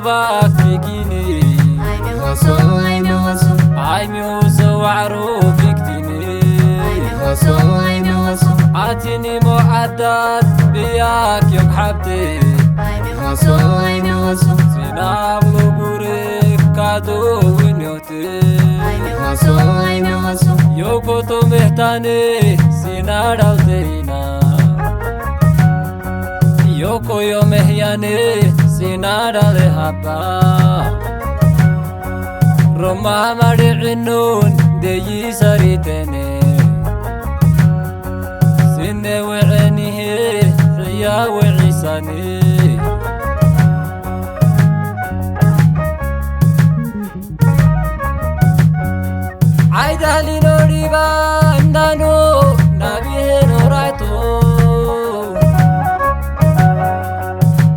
ባክ ቢጊኒ ኣይሚሆሶ ኣይሚሆሶ ኣይሚሆሶ ዋዕሮ ቢግቲኒ ኣይሚሆሶ ኣይሚሆሶ ኣቲኒ ሞ ኣዳት ብያክ ዮም ሓብቲ ኣይሚሆሶ ኣይሚሆሶ ሲናብሎ ጉርክ ካዶ ውንዮት ኣይሚሆሶ ኣይሚሆሶ ዮኮቶ ምህታኒ ሲናዳው ተይና ዮኮዮ መህያኔ ሲናዳለ ሃባ ሮማ ማሪዕኑን ደይሰሪተኔ ስነውዕኒሄ ሕያወዒሳኒ ዓይዳሊ ኖሪባ እንዳኖ ናብሄ ኖራይቶ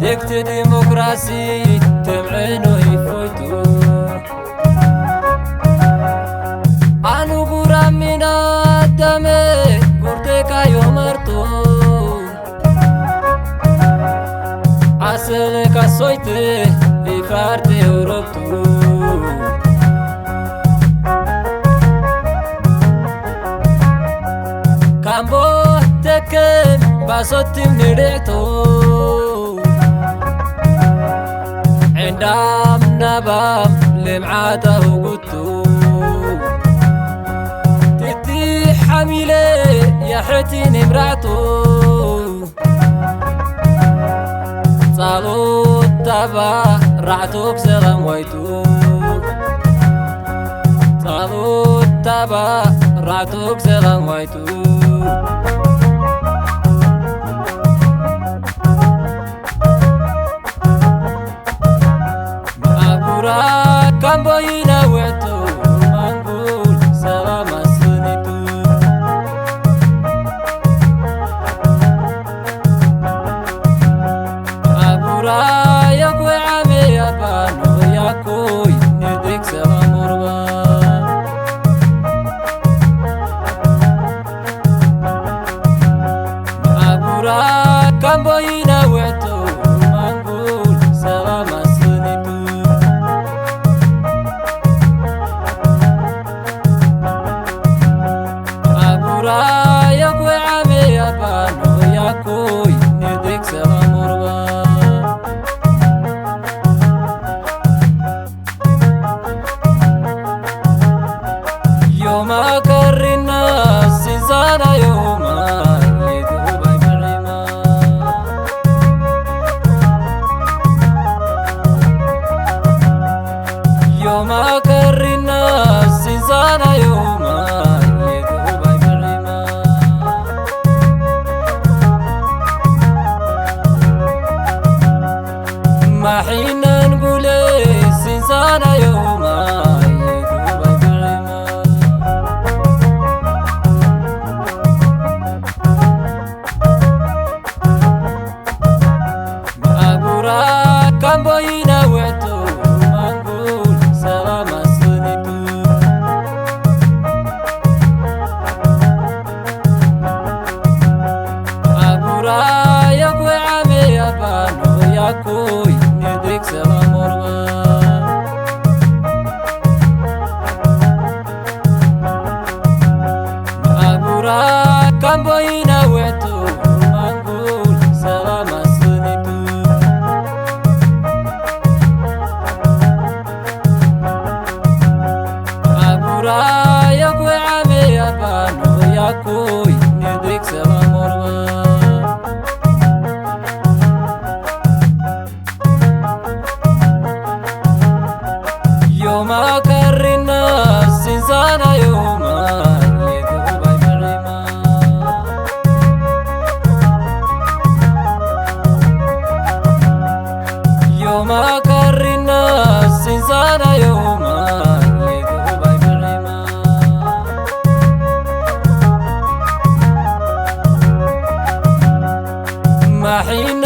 ዴክቲ ዲሞክራሲ ተምዕኖ ይፎይቱ ኣኑ ጉራሚና ደመ ጉርቴካዮ መርቶ ኣሰለ ካሶይት ቢፋርት ኤውሮፕቱ ካምቦ ተከም ባሶትም ንድዕቱ ዕንዳም ናባም ልምዓታሁ ጉቱ ትቲ ሓሚለ ያሕቲ ንምራዕቱ ጻሎት ታባ ራዕቶክ ሰላም ዋይቱ ጻሎት ታባ ራዕቶክ ሰላም ዋይቱ ማጉራ ካምቦይና ውዕቱ ማንጉል ሰላም ኣስኒቱ ማጉራ የኮይ ዓሜ ያባኖ ያኮይ ንድክ ሰላም ኦርባ ማጉራ ካምቦይና ውዕቱ ማንጉል ሰላም ኣስኒቱ ማጉራ የኮይ ዓሜ ያባኖ ያኮይ ንድክ ሰላም ኦርባ ዮማ ከሪና ሲዛና ዮማ የዱባይ ብዒማ ዮማ ከሪና ሲዛና ዮማ የዱባይ ብዒማ ማሒናን ጉለ ሲዛና ዮማ የዱባይ ብዒማ ማጉራ ካምቦይና ውዕቱ ማንጉል ሰላም ኣስኒቱ ማጉራ የኮይ ዓሜ ያባኖ ያኮይ ንድክ ሰላም ኦርባ ማጉራ ካምቦይና ውዕቱ ማንጉል ሰላም ኣስኒቱ ማጉራ የኮይ ዓሜ ያባኖ ያኮይ ንድክ ሰላም ኦርባ ዮማ ከሪና ሲዛና ዮማ የዱባይ ብዒማ ዮማ ከሪና ሲዛና ዮማ የዱባይ ብዒማ ማሒና